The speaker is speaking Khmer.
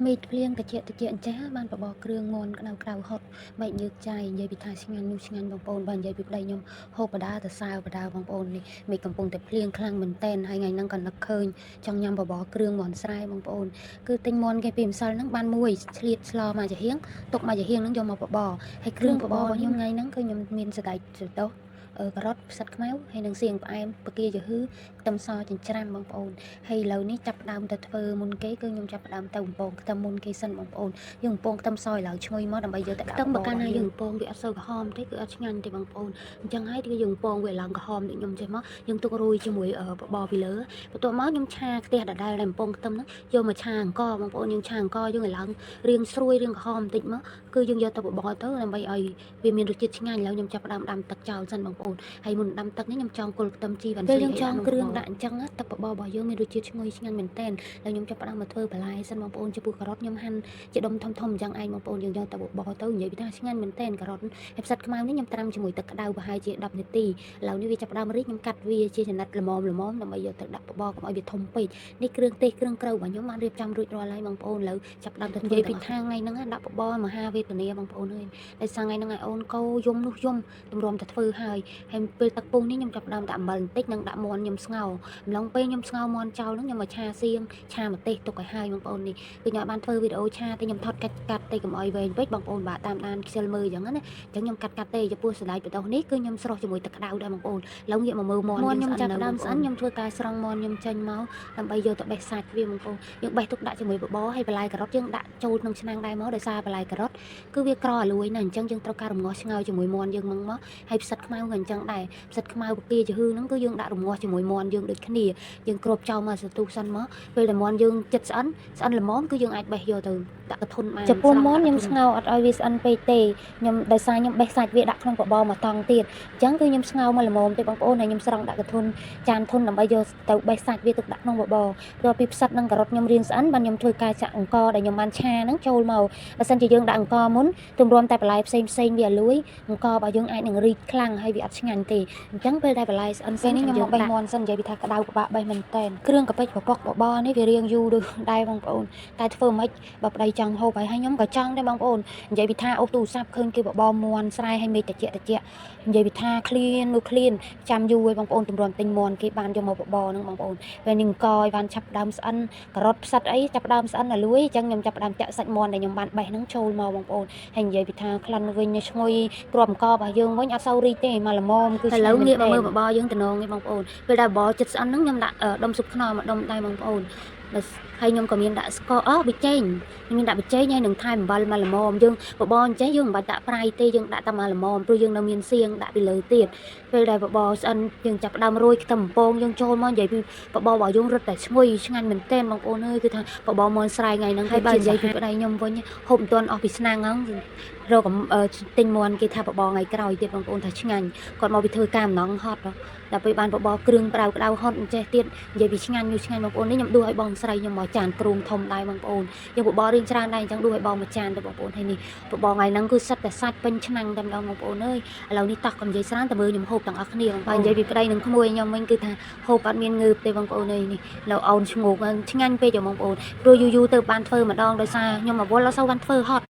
មេឃភ្លៀងត្រជាក់ៗអញ្ចេះបានបបរគ្រឿងមាន់ក្តៅក្ដៅហុតបែកញើកចាយនិយាយពីថាឆ្ងាញ់នោះឆ្ងាញ់បងប្អូនបើនិយាយពីប្តីខ្ញុំហូបបដាទៅសើបដាបងប្អូននេះមេឃកំពុងតែភ្លៀងខ្លាំងមែនតែនហើយថ្ងៃហ្នឹងក៏នឹកឃើញចង់ញ៉ាំបបរគ្រឿងមាន់ស្រែបងប្អូនគឺទិញមាន់គេពីម្សិលហ្នឹងបានមួយឆ្លៀតស្លមកចំហៀងទុកមកចំហៀងហ្នឹងយកមកបបរហើយគ្រឿងបបររបស់ខ្ញុំថ្ងៃហ្នឹងគឺខ្ញុំមានសណ្តែកចតុះការ៉ុតផ្សិតខ្មៅហើយនិងសៀងផ្អែមពគាយហឺខ្ទឹមសចិញ្ច្រាំបងប្អូន ហើយឥឡូវនេះចាប់ផ្ដើមទៅធ្វើមុនគេគឺខ្ញុំចាប់ផ្ដើមទៅបំពងខ្ទឹមមុនគេសិនបងប្អូនយើងបំពងខ្ទឹមសឲ្យឡើងឈ្ងុយមកដើម្បីយកទៅដាក់ខ្ទឹមបើកាលណាយើងបំពងវាអត់សូវក្រហមទេគឺអត់ឆ្ងាញ់ទេបងប្អូនអញ្ចឹងហើយគឺយើងបំពងវាឡើងក្រហមដូចខ្ញុំចេះមកយើងទុករោយជាមួយបបរពីលើបន្ទាប់មកខ្ញុំឆាខ្ទះដដែលដែលបំពងខ្ទឹមហ្នឹងយកមកឆាអង្ករបងប្អូនយើងឆាអង្ករយើងឲ្យឡើងរៀងស្រួយរៀងក្រហមបន្តិចមកគឺយើងយកទៅបបរទៅដើម្បីឲ្យវាមានរសជាតិឆ្ងាញ់ឥឡូវខ្ញុំចាប់ផ្ដើមដាំទឹកចោលសិនបងប្អូន ហើយមុនដាំទឹកនេះខ្ញុំចង់គល់ខ្ទឹមជីវ៉ាន់ពេលយើងចង់គ្រឿងដាក់អញ្ចឹងណាទឹកបបររបស់យើងមានរសជាតិឈ្ងុយឆ្ងាញ់មែនទែនហើយខ្ញុំចាប់ផ្ដើមមកធ្វើបន្លែសិនបងប្អូនចំពោះការ៉ុតខ្ញុំហាន់ជាដុំធំធំអញ្ចឹងឯងបងប្អូនយើងយកទៅបបរទៅនិយាយពីថាឆ្ងាញ់មែនទែនការ៉ុតហើយផ្សិតខ្មៅនេះខ្ញុំត្រាំជាមួយទឹកក្តៅប្រហែលជា10នាទីឥឡូវនេះវាចាប់ផ្ដើមរីកខ្ញុំកាត់វាជាចំណិតល្មមល្មមដើម្បីយកទៅដាក់បបរកុំឲ្យវាធំពេកនេះគ្រឿងទេសគ្រឿងក្រៅរបស់ខ្ញុំបានរៀបចំរួចរាល់ហើយបងប្អូនឥឡូវចាប់ផ្ដើមទៅនិយាយពីថាថ្ងៃហ្នឹងដាក់បបរមហាវេទនាបងប្អូនអើយដោយសារថ្ងៃហ្នឹងឲ្យអូនកោយំនោះយំទម្រាំតែធ្វើហើយ ហើយពេលទឹកពុះនេះខ្ញុំចាប់ផ្ដើមដាក់អំបិលបន្តិចនិងដាក់មាន់ខ្ញុំស្ងោរអំឡុងពេលខ្ញុំស្ងោរមាន់ចោលហ្នឹងខ្ញុំមកឆាសៀងឆាម្ទេសទុកឲ្យហើយបងប្អូននេះគឺខ្ញុំអត់បានធ្វើវីដេអូឆាទេខ្ញុំថតកាត់កាត់ទេកុំឲ្យវែងពេកបងប្អូនបាទតាមដានខ្ជិលមើលអញ្ចឹងណាអញ្ចឹងខ្ញុំកាត់កាត់ទេចំពោះសណ្តែកបណ្ដុះនេះគឺខ្ញុំស្រុះជាមួយទឹកក្តៅដែរបងប្អូនឡូវងាកមកមើលមាន់ខ្ញុំចាប់ផ្ដើមស្អិនខ្ញុំធ្វើការស្រង់មាន់ខ្ញុំចេញមកដើម្បីយកទៅបេះសាច់វាបងប្អូនយើងបេះទុកដាក់ជាមួយបបរហើយបន្លែការ៉ុតយើងដាក់ចូលក្នុងឆ្នាំងដែរមកដោយសារបន្លែការ៉ុតគឺវាក្រឲ្យលួយណាស់អញ្ចឹងយើងត្រូវការរំងាស់ឆ្ងើជាមួយមាន់យើងមកមក ហើយផ្សិតខ្មៅក៏អញ្ចឹងដែរផ្សិតខ្មៅពគាជាហឺហ្នឹងគឺយើងដាក់រងាស់ជាមួយមាន់យើងដូចគ្នាយើងគ្របចោលមកសន្ទុះសិនមកពេលដែលមាន់យើងចិត្តស្អិនស្អិនល្មមគឺយើងអាចបេះយកទៅដាក់កធុនបានចំពោះមាន់ខ្ញុំស្ងោរអត់ឲ្យវាស្អិនពេកទេខ្ញុំដោយសារខ្ញុំបេះសាច់វាដាក់ក្នុងបបរមួយតង់ទៀតអញ្ចឹងគឺខ្ញុំស្ងោរមកល្មមទេបងប្អូនហើយខ្ញុំស្រង់ដាក់កធុនចានធុនដើម្បីយកទៅបេះសាច់វាទុកដាក់ក្នុងបបរបន្ទាប់ពីផ្សិតនិងការ៉ុតខ្ញុំរៀងស្អិនបានខ្ញុំធ្វើការចាក់អង្ករដែលខ្ញុំបានឆាហ្នឹងចូលមកបើសិនជាយើងដាក់អង្ករមុនទម្រាំតែបន្លែផ្សេងផ្សេងវាឲ្យលួយ អង្កររបស់យើងអាចនឹងរីកខ្លាំងហើយវាអត់ឆ្ងាញ់ទេអញ្ចឹងពេលដែលបន្លែស្អិនពេលនេះខ្ញុំមកបេះមាន់សិននិយាយពីថាក្តៅពិបាកបេះមែនតែនគ្រឿងកាពិចពពកបបរនេះវារៀងយូរដូចដែរបងប្អូនតែធ្វើម៉េចបើប្តីចង់ហូបហើយហើយខ្ញុំក៏ចង់ដែរបងប្អូននិយាយពីថាអូសទូរស័ព្ទឃើញគេបបរមាន់ស្រែឲ្យមេឃតិចតិចនិយាយពីថាឃ្លាននោះឃ្លានចាំយូរហើយបងប្អូនទម្រាំទិញមាន់គេបានយកមកបបរហ្នឹងបងប្អូនពេលនេះអង្គឲ្យបានឆាប់ដើមស្អិនការ៉ុតផ្សិតអីចាប់ដើមស្អិនឲ្យលួយអញ្ចឹងខ្ញុំចាប់ដើមចាក់សាច់មាន់ដែលខ្ញុំបានបេះហ្នឹងចូលមកបងប្អូនហើយនិយាយពីថាក្លិនវិញឈ្ងុយ គ្រាប់អង្គរបស់យើងវិញអត់សូវរីកទេមកល្មមគឺឥឡូវងាកមកមើលបបរយើងតំណងឯងបងប្អូនពេលដែលបបរចិត្តស្អិនហ្នឹងខ្ញុំដាក់ដុំស៊ុបខ្នុរមកដុំដែរបងប្អូនហើយខ្ញុំក៏មានដាក់ស្ករអស់ប៊ីចេងខ្ញុំមានដាក់ប៊ីចេងហើយនឹងថែមអំបិលមកល្មមយើងបបរអញ្ចេះយើងមិនបាច់ដាក់ប្រៃទេយើងដាក់តែមកល្មមព្រោះយើងនៅមានសៀងដាក់ពីលើទៀតពេលដែលបបរស្អិនយើងចាប់ផ្ដើមរោយខ្ទឹមបំពងយើងចូលមកនិយាយពីបបររបស់យើងរឹតតែឈ្ងុយឆ្ងាញ់មែនទែនបងប្អូនអើយគឺថាបបរមាន់ស្រែថ្ងៃហ្នឹងហើយបើនិយាយពីប្តីខ្ញុំវិញហូបមិនទាន់អស់ពីឆ្នាំងហ្នឹងរកទិញមាន់គេថាបបរថ្ងៃក្រោយទៀតបងប្អូនថាឆ្ងាញ់គាត់មកពីធ្វើការម្ដងហត់ដល់ពេលបានបបរគ្រឿងក្តៅក្តៅហត់អញ្ចេះទៀតនិយាយពីឆ្ងាញ់នោះឆ្ងាញ់បងប្អូននេះខ្ញុំដួសឲ្យបងស្រីខ្ញុំមកចានគ្រូងធំដែរបងប្អូនយើងបបររៀងច្រើនដែរអញ្ចឹងដួសឲ្យបងមួយចានទៅបងប្អូនហើយនេះបបរថ្ងៃហ្នឹងគឺសិតតែសាច់ពេញឆ្នាំងតែម្ដងបងប្អូនអើយឥឡូវនេះតោះកុំនិយាយច្រើនតែមើលខ្ញុំហូបទាំងអស់គ្នាបងប្អូននិយាយពីប្តីនឹងក្មួយខ្ញុំវិញគឺថាហូបអត់មានងើបទេបងប្អូនអើយនេះនៅអូនឈ្ងោកឆ្ងាញ់ពេកបងប្អូនព្រោះយូរយូរទៅបានធ្វើម្ដងដោយសារខ្ញុំអវល់អត់សូវបានធ្វើហត់។